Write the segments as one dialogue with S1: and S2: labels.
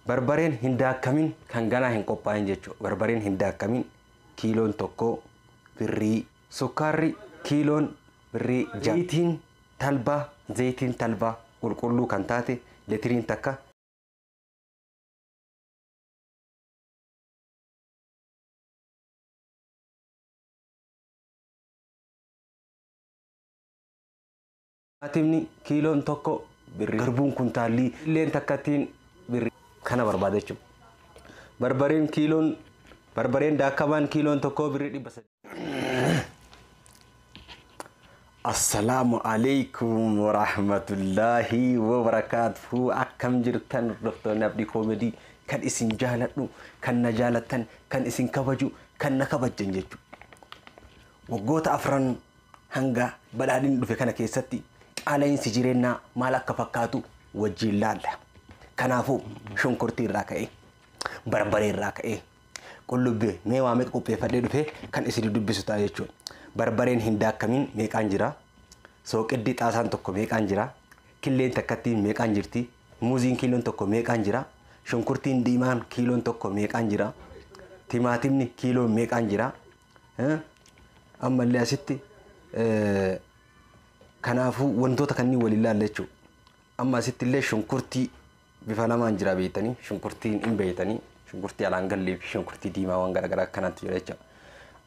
S1: Barbareen hin daakamin kan ganaa hin qophaa'in jechuudha. Barbareen hin daakamin kiiloon 1 birrii. Sukkaarri kiiloon birrii 6. Zayitiin talbaa qulqulluu kan taate litiriin 1 Timaatimni kiiloon 1 birrii. Garbuun kuntaalli illeen takkattiin birrii kana barbaada jechuudha. Barbareen daakamaan kiiloon 1 birrii 300. Assalaamu alaikum warahmatullahi wabarakaatuhu. Akkam jirtan hordoftoonni Abdii Koomedii, kan isin jaaladhu, kan na jaalattan, kan isin kabaju, kan na kabajjan jechuudha. Waggoota 4 hanga badhaadhinni dhufe kana keessatti qaala'insi jireenyaa maal akka fakkaatu wajjin laalla. Kanaafuu shunkurtii irraa ka'ee, barbaree irraa ka'ee, qullubbii mee waa meeqa qopheeffadhee dhufe kan isin dubbisu ta'a jechuudha. Barbareen hin daakamin meeqaan jira? Sooqiddii xaasaan 1 meeqaan jira? Killeen takkattiin meeqaan jirti? Muuziin kiiloon 1 meeqaan jira? Shunkurtiin diimaan kiiloon 1 meeqaan jira? Timaatimni kiiloon meeqaan jira? Ammallee asitti kanaafuu wantoota kanneen waliin laalla jechuudha. Amma asitti illee shunkurtii bifa lamaan jira beektanii, shunkurtiin hin beektanii, shunkurtii alaan gallee fi shunkurtii diimaa waan garaagaraa akkanaatti jira jechuudha.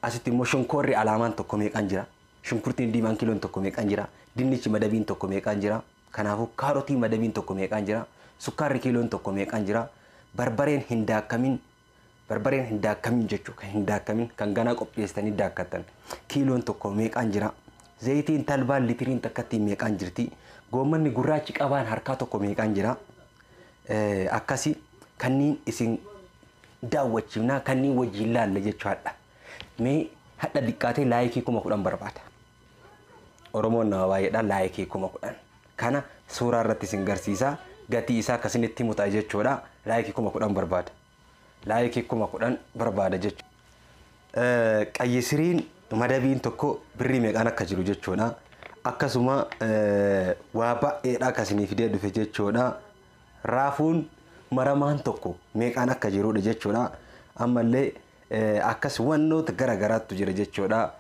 S1: Asitti immoo shunkoorri alaamaan 1 meeqaan jira? Shunkurtiin diimaan kiiloon 1 meeqaan jira? Dinnichi madabiin 1 meeqaan jira? Kanaafuu kaarotii madabiin 1 meeqaan jira? Sukkaarri kiiloon 1 meeqaan jira? Barbareen hin daakamin, barbareen hin daakamin jechuudha. Kan hin daakamin kan ganaa qopheessitanii daakkattan kiiloon 1 meeqaan jira? Zayitiin talbaan litiriin takkattiin meeqaan jirti? Goommanni gurraachi qabaan harkaa 1 meeqaan jira? Akkasi kanneen isin daawwachiifnaa kanneen wajjin laalla jechuudha. Mee hadha diqqaatee laayikii 10,000 barbaada. Oromoon nama baay'eedha laayikii 10,000. Kana suuraa irratti isin garsiisa. Gatii isaa akkasinitti himu ta'a jechuudha. Laayikii 10,000 barbaada. Laayikii 10,000 barbaada jechuudha. Qayyisiriin madabiin 1 birrii meeqaan akka jiru jechuudha. Akkasuma waa baay'eedha akkasinii fidee dhufe jechuudha. Raafuun maramaan 1 meeqaan akka jirudha jechuudha. Ammallee akkas wantoota garaagaraatu jira jechuudha.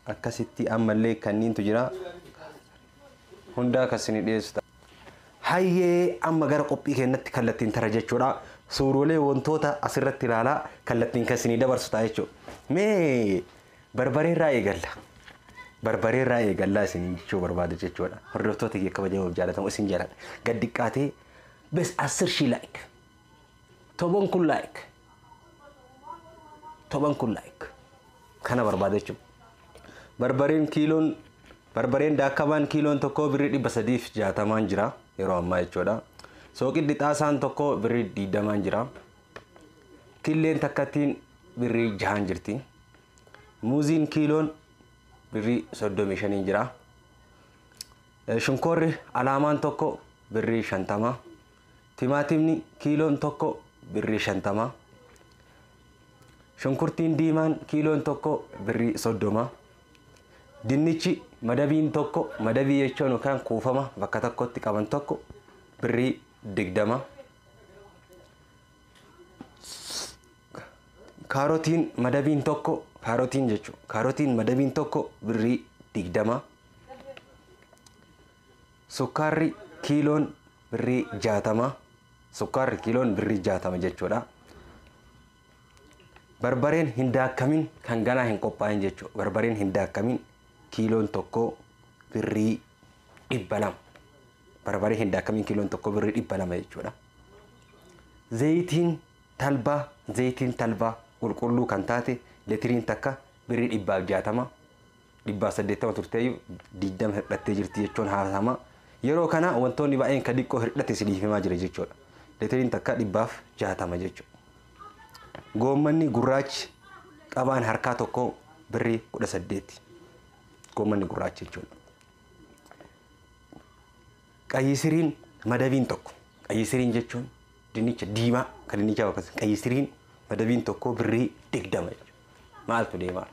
S1: Akkasitti ammallee kanniintu jira. Hundaa akkasinii dhiyeessu. Hayyee amma gara qophii keenyatti kallattiin tara jechuudha. Suuroolee wantoota asirratti ilaalaa kallattiin kan isinii dabarsu ta'a jechuudha. Mee barbareerraa eegalla. Barbareerraa eegallaa isin jechuu barbaada jechuudha. Hordoftoota kiyya kabajamoo jaalatamu isin jaaladha. Gad diqqaatee bes 10 shii like. 10 kun like. 10 kun like. Kana barbaada jechuudha. Barbareen daakamaan kiiloon 1 birrii 360 jira yeroo ammaa jechuudha. Sooqiddi xaasaan 1 birrii 20 jira. Killeen takkattiin birrii 6 jirti. Muuziin kiiloon birrii 35 jira. Shunkoorri alaamaan 1 birrii 50. Timaatimni kiiloon 1 birrii 50. Shunkurtiin diimaan kiiloon 1 birrii 30. Dinnichi madabiin 1, madabii jechuun yookaan kuufama bakka tokkotti qaban 1 birrii 20. Kaarotiin madabiin 1, kaarotiin jechuudha. Kaarotiin madabiin 1 birrii 20. Sukkaarri kiiloon birrii 60. Sukkaarri kiiloon birrii 60 jechuudha. Barbareen hin daakamin kan ganaa hin qophaa'in jechuudha. Barbareen hin daakamin kiiloon 1 birrii 200. Barbareen hin daakamin kiiloon 1 birrii 200 jechuudha. Zayitiin talbaa qulqulluu kan taate litiriin 1 birrii 160. 180 turteeyyuu 20 hir'attee jirti jechuun haasama. Yeroo kana wantoonni baay'een kan xiqqoo hir'ate isiniif himaa jira jechuudha. Litiriin 1 160 jechuudha. Goommanni gurraachi qabaan harkaa 1 birrii 18. Goommanni gurraachi jechuudha. Qayyisiriin madabiin 1. Qayyisiriin jechuun dinnicha diimaa kan dinnicha bakka qayyisiriin madabiin 1 birrii 20 jechuudha. Maaltu deemaa?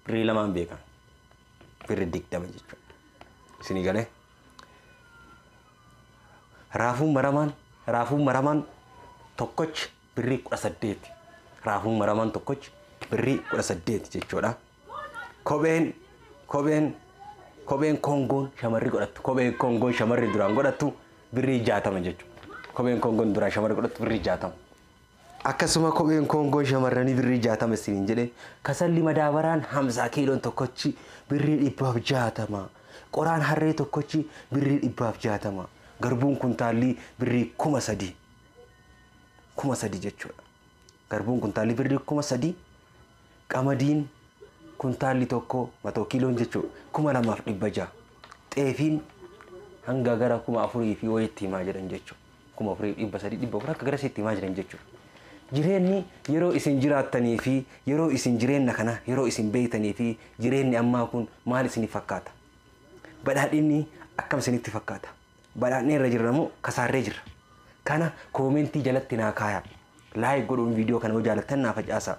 S1: Birrii 2 beekan. Birrii 20 jechuudha. Isinii galee? Raafuun maramaan Raafuun maramaan tokkochi birrii 18. Raafuun maramaan tokkochi birrii 18 jechuudha. Kopheen kopheen kopheen Kongoon shamarri godhattu, kopheen Kongoon shamarri duraan godhattu birrii 60 jechuudha. Kopheen Kongoon duraan shamarri godhattu birrii 60. Akkasuma kopheen Kongoon shamarranii birrii 60 isiniin jedhe. Kasalli madaabaraan 50 kiiloon tokkochi birrii 160. Qoraan harree tokkochi birrii 160. Garbuun kuntaalli birrii 3000. 3000 jechuudha. Garbuun kuntaalli birrii 3000. Qamadiin kuntaalli tokko 100 kiiloon jechuudha 2600. Xeefiin hanga gara 4000 fi wayiitti himaa jiran jechuudha. 4300, 400 akka gara sitti himaa jiran jechuudha. Jireenyi yeroo isin jiraattanii fi yeroo isin jireenya kana yeroo isin beektanii fi jireenyi ammaa kun maal isinif fakkaata? Badhaadhinni akkam isinitti fakkaata? Badhaadhni irra jirra moo kasaarree jirra? Kana koomentii jalatti naa kaayaa. Laayik godhuun viidiyoo kana yoo jaalattan naa facaasaa.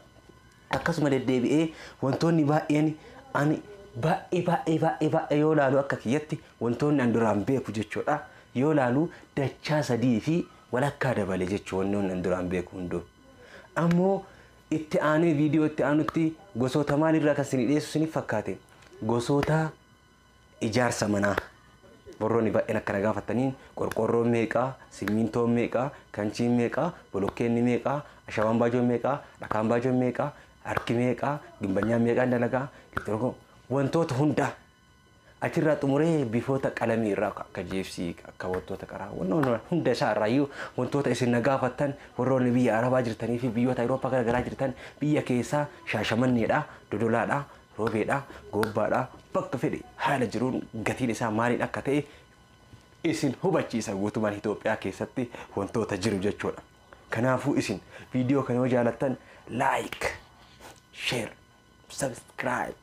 S1: Akkasuma deddeebi'ee wantoonni baay'een ani baay'ee baay'ee baay'ee baay'ee yoo laalu akka kiyyatti wantoonni an duraan beeku jechuudha. Yoo laalu dachaa 3.5 dabale jechuudha wantoonni an duraan beeku hunduu. Ammoo itti aanee viidiyoo itti aanutti gosoota maalirraa kan isin dhiyeessu isiniif fakkaate? Gosoota ijaarsa manaa. Warroonni baay'een akkana gaafataniin qorqoorroon meeqaa, simmintoon meeqaa, kanchiin meeqaa, bolokkeenni meeqaa, ashawaan baajoon meeqaa, dhakaan baajoon meeqaa, harki meeqaa, gimbanyaan meeqaan dalagaa, wantoota hundaa achirraa xumuree bifoota qalamii irraa akka jeefsii, akka wantoota qaraa, wantoota hunda isaa irraayyuu wantoota isin na gaafattan warroonni biyya Arabaa jirtanii fi biyyoota Awurooppaa garaagaraa jirtan biyya keessaa Shaashamanneedha, Dodolaadha, Roobeedha, Goobbaadha, bakka fedhe haala jiruun gatiin isaa maaliin akka ta'e isin hubachiisa guutumaan Itoophiyaa keessatti wantoota jiru jechuudha. Kanaafuu isin viidiyoo kana yoo jaalattan like, share, subscribe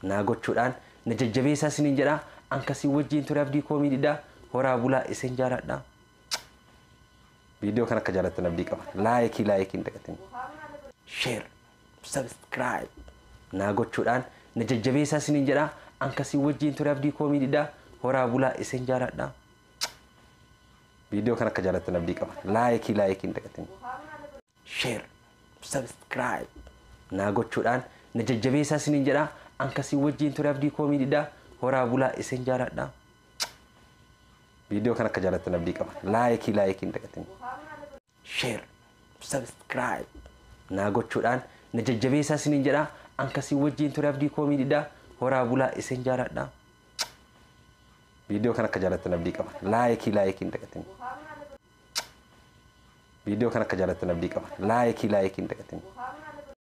S1: naa gochuudhaan na jajjabeessaa isiniin jedha. Ankasii wajjin ture Abdii Koomiidha. Horaa bulaa, isin jaaladha. Viidiyoo kana akka jaalattan abdii qaba. Laayikii laayikii hin dagatin. Share, subscribe naa gochuudhaan na jajjabeessaa isiniin jedha. Ankasii wajjin ture Abdii Koomiidha. Horaa bulaa, isin jaaladha. Viidiyoo kana akka jaalattan abdii qaba. Laayikii laayikii hin dagatin. Share, subscribe naa gochuudhaan na jajjabeessaa isiniin jedha. Ankasii wajjin ture Abdii Koomiidha. Horaa bulaa, isin jaaladha. Viidiyoo kana akka jaalattan abdii qaba. Laayikii laayikii hin dagatin. Share, subscribe naa gochuudhaan na jajjabeessaa isiniin jedha. Ankasii wajjin ture Abdii Koomiidha. Horaa bulaa, isin jaaladha. Viidiyoo kana akka jaalattan abdii qaba. Laayikii laayikii hin dagatin. Viidiyoo kana akka jaalattan abdii qaba. Laayikii laayikii hin dagatin.